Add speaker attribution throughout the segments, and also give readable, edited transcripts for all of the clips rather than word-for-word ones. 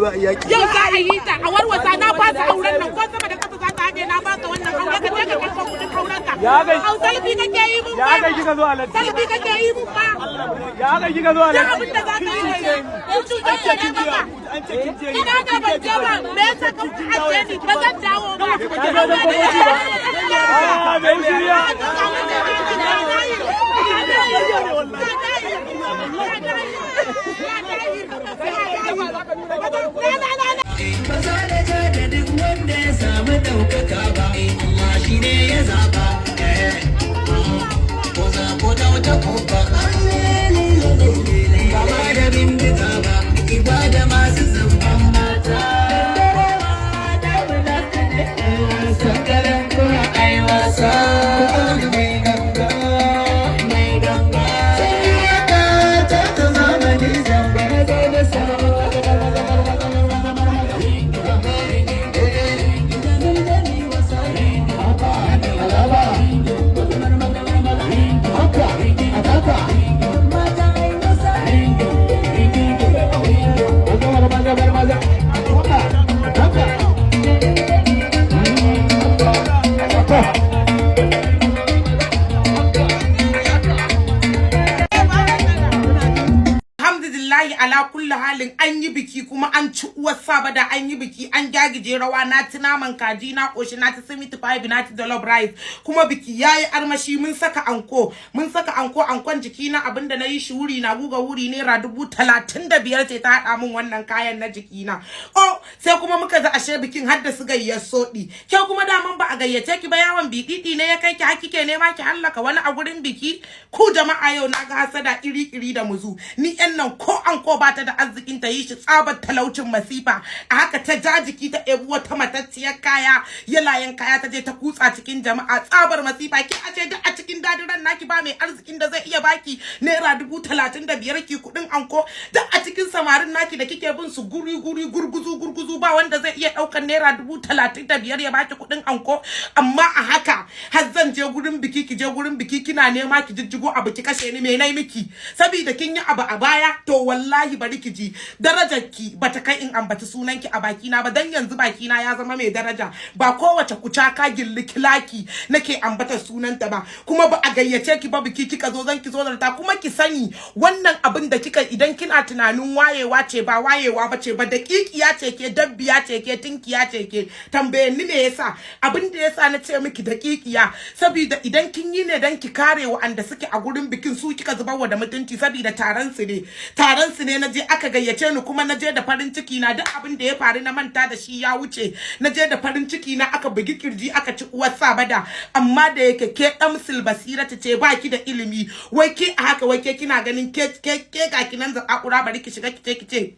Speaker 1: Yau za a yi yaƙi.
Speaker 2: Yau za a yi ta a warwasa. Na fasa auren nan, ko sama da kasa za ta haɗe. Na fasa wannan aure. Ka je ka karɓo kuɗin auren ka.
Speaker 3: Ya kai-
Speaker 2: Au, salfi kake yi mun
Speaker 3: Ya
Speaker 2: ba?
Speaker 3: kai kika zo a latti?
Speaker 2: Salfi kake yi mun ba?
Speaker 3: Ya kai kika zo a
Speaker 2: Duk
Speaker 3: latti?
Speaker 2: abin da za ka yi ne. Kun cutar da na maka.
Speaker 1: An ce kin je.
Speaker 2: Ina da ban je ba, me yasa ka ajiye ni? Ba zan dawo ba.
Speaker 3: Ka zo don kwamoti ba? Ah, bai shirya.
Speaker 4: Ba za da ja da duk wanda ya samu ɗaukaka ba, Allah shi ne ya zaba. Ko za ko ta wata kofa, ba ma da bindiga ba, ibada masu zumban mata. Sankaran kuma ai wasa, mai ganga, mai ganga. Sai ya ta ta zamani zamba da sa.
Speaker 2: Alhamdulillahi ala kulli halin, an yi biki kuma an ci uwar sabada. An yi biki, an gyagije rawa, na ci naman kaji na koshi, na ci 75, na ci jollof rice, kuma biki yayi armashi. Mun saka anko, mun saka anko. Ankon jiki na, abinda na yi shi wuri na guga wuri, ₦35,000 ce ta haɗa min wannan kayan na jiki na. Oh, sai kuma muka za ashe bikin har da su gayyar soɗi. Ke kuma daman ba a gayyace ki ba, yawon biɗiɗi ne ya kai ki har kike nema ki hallaka wani a gurin biki. Ku jama'a, yau na ga hasada iri-iri da muzu. Ni yan nan, ko anko ba ta da arzikin ta yi shi, tsabar talaucin masifa. A haka ta ja jiki ta ɗebi wata matacciyar kaya, yalayen kaya, ta je ta kutsa cikin jama'a, tsabar masifa. Ki a ce duk a cikin dadiran naki ba mai arzikin da zai iya baki ₦35,000 ki kuɗin anko? Duk a cikin samarin naki da kike bin su guri guri, gurguzu gurguzu, ba wanda zai iya ɗaukar ₦35,000 ya baki kuɗin anko? Amma a haka har zan je gurin biki, ki je gurin biki, kina nema ki jijjigo abu ki kashe ni. Me nai miki? Saboda kin yi abu a baya? To wallahi bari ki ji, darajar ki bata kai in ambaci sunanki a bakina ba, dan yanzu bakina ya zama mai daraja. Ba kowace kucaka gilli kilaki nake ambata sunanta ba. Kuma ba a gayyace ki ba biki, kika zo zan ki zo zarta. Kuma ki sani, wannan abin da kika, idan kina tunanin wayewa ce, ba wayewa ba ce ba, daƙiƙiya ce ke, dabbiya ce ke, tinkiya ce ke. Tambaye ni me yasa. Abin da yasa na ce miki daƙiƙiya, saboda idan kin yi ne dan ki kare wa'anda suke a gurin bikin, su kika zubar wa da mutunci, saboda taron su ne, taron su ne naje aka gayyace ni, kuma naje da farin ciki na. Duk abin da ya faru na manta da shi, ya wuce. Naje da farin ciki na, aka bugi kirji, aka ci uwar sabada. Amma da yake ke dan silbasira ta ce, baki da ilimi, wai ke a haka, wai ke kina ganin ke ke ke ga kinan zakakura, bari ki shiga ki ce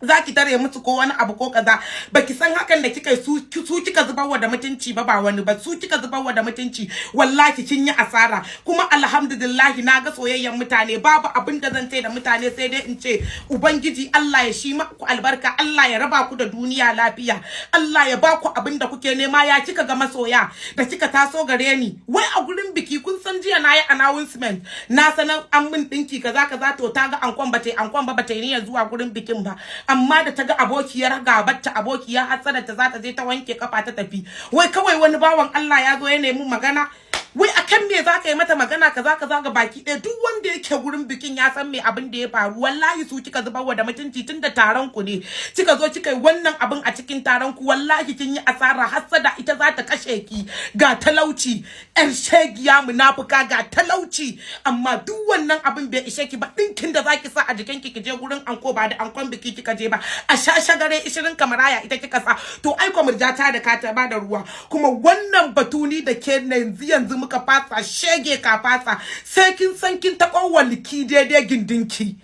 Speaker 2: za ki tare musu ko wani abu ko kaza. Baki san hakan da kika su kika zubarwa da mutunci ba, ba wani ba, su kika zubarwa da mutunci. Wallahi kin yi asara. Kuma alhamdulillah, na ga soyayyen mutane. Babu abin da zan ce da mutane sai dai in ce Ubangiji Allah ya shi maku albarka, Allah ya raba ku da duniya lafiya, Allah ya ba ku abin da kuke nema. Ya kika ga masoya da kika taso gare ni wai a gurin biki? Kun san jiya na yi announcement, na sanar an min dinki kaza kaza. To ta ga ankon, ba ta yi ankon ba, ba ta yi niyyar zuwa gurin bikin ba, amma da ta ga abokiyar gabarta, abokiyar hatsara ta, za ta je ta wanke kafa ta tafi. Wai kawai wani bawan Allah ya zo ya nemi magana. Wai akan me za ka yi mata magana kaza kaza? Ga baki ɗaya duk wanda yake gurin bikin ya san me abin da ya faru. Wallahi su kika zubarwa da mutunci, tunda taron ku ne kika zo kika yi wannan abin a cikin taron ku. Wallahi kin yi asara. Hassada ita za ta kashe ki. Ga talauci, yar shegiya, munafuka, ga talauci, amma duk wannan abin bai ishe ki ba. Dinkin da zaki sa a jikin ki je gurin anko, ba da ankon biki kika je ba, a shashagare 20 kamaraya ita kika sa. To ai ko murja ta da ka ta ba da ruwa. Kuma wannan batuni da ke yanzu yanzu muka fasa, shege ka fasa, sai kin san kin taɓa waliki daidai gindinki.